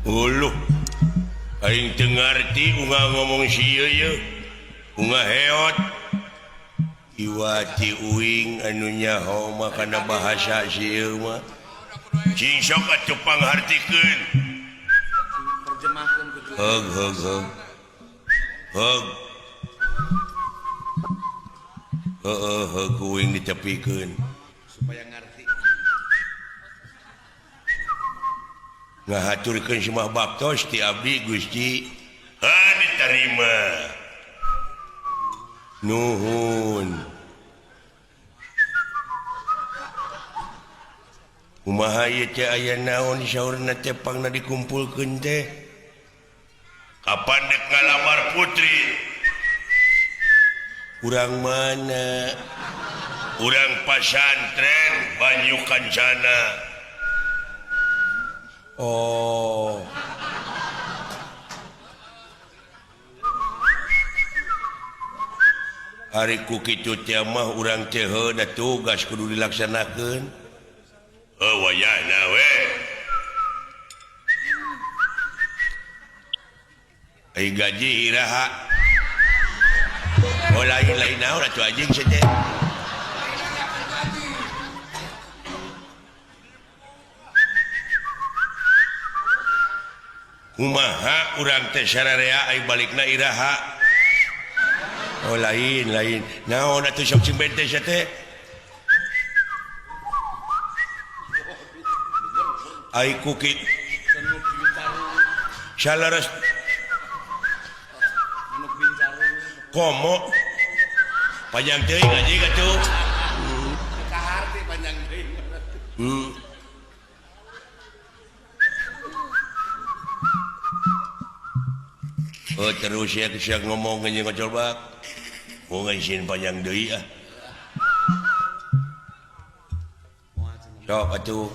Uluh aing teu ngarti unga ngomong sieu ye unga heot iwati uing anu nyaho mah kana bahasa sieu mah cing sok atuh panghartikeun terjemahkeun kudu heug heug heug heug heeh heug uing ditepikeun supaya ngarti ngahaturkeun semah baktos ti abdi Gusti ha diterima nuhun kumaha ieu teh aya naon saurna teh pangna dikumpulkeun teh kapan dek ngalamar putri urang mana urang pasantren Banyu Kancana. Oh hari ku kitu teh mah urang teh da tugas kudu dilaksanakeun heuh wayahna we ai gaji iraha oh lain lain naon atuh anjing sia teh kumaha urang teh sararea ai balikna iraha oh lain lain naon atuh sok cing bente sia teh ai ku kitu salaras komo panjang teuing anjing atuh kaharti panjang teuing. Oh terus ya siang ngomong anjing ngocol bak mau ngaisin panjang deui ah sok atuh.